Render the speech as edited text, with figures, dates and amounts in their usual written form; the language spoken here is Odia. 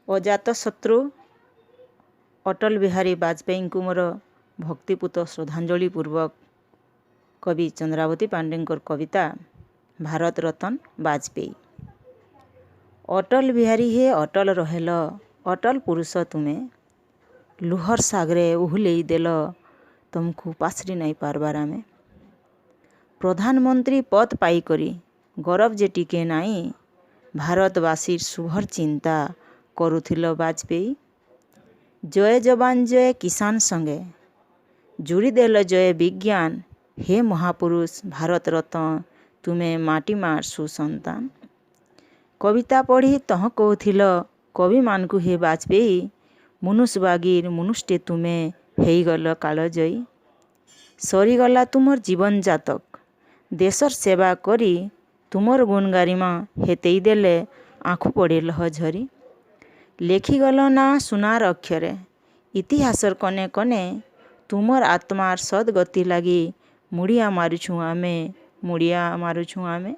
ଅଜାତଶତ୍ରୁ ଅଟଳ ବିହାରୀ ବାଜପେୟୀଙ୍କୁ ମୋର ଭକ୍ତିପୂତ ଶ୍ରଦ୍ଧାଞ୍ଜଳି ପୂର୍ବକ କବି ଚନ୍ଦ୍ରାବତୀ ପାଣ୍ଡେଙ୍କର କବିତା ଭାରତ ରତନ ବାଜପେୟୀ। ଅଟଳ ବିହାରୀ ହେ ଅଟଳ ରହେଲ, ଅଟଳ ପୁରୁଷ ତୁମେ, ଲୁହର ସାଗରେ ଉହୁଲେଇ ଦେଲ, ତମକୁ ପାଶରି ନାଇଁ ପାରବାର୍ ଆମେ। ପ୍ରଧାନମନ୍ତ୍ରୀ ପଦ ପାଇକରି ଗରବ ଯେ ଟିକେ ନାଇଁ, ଭାରତବାସୀର ଶୁଭର ଚିନ୍ତା କରୁଥିଲ ବାଜପେୟୀ। ଜୟ ଯବାନ ଜୟ କିଷାନ ସଙ୍ଗେ ଜୁଡ଼ିଦେଲ ଜୟ ବିଜ୍ଞାନ, ହେ ମହାପୁରୁଷ ଭାରତ ରତ୍ନ ତୁମେ ମାଟି ମା'ର ସୁସନ୍ତାନ। କବିତା ପଢ଼ି ତହ କହୁଥିଲ କବିମାନଙ୍କୁ, ହେ ବାଜପେୟୀ, ମନୁଷ ବାଗିର ମନୁଷଟେ ତୁମେ ହେଇଗଲ କାଳଜୟୀ। ସରିଗଲା ତୁମର ଜୀବନ ଜାତକ ଦେଶର ସେବା କରି, ତୁମର ଗୁଣ ଗାରିମା ହେତେଇ ଦେଲେ ଆଁଖୁ ପଡ଼େ ଲହ ଝରି। ଲେଖିଗଲ ନାଁ ସୁନାର ଅକ୍ଷରେ ଇତିହାସର କନେ କନେ, ତୁମର ଆତ୍ମାର ସଦ୍ଗତି ଲାଗି ମୁଡ଼ିଆ ମାରୁଛୁଁ ଆମେ, ମୁଡ଼ିଆ ମାରୁଛୁଁ ଆମେ।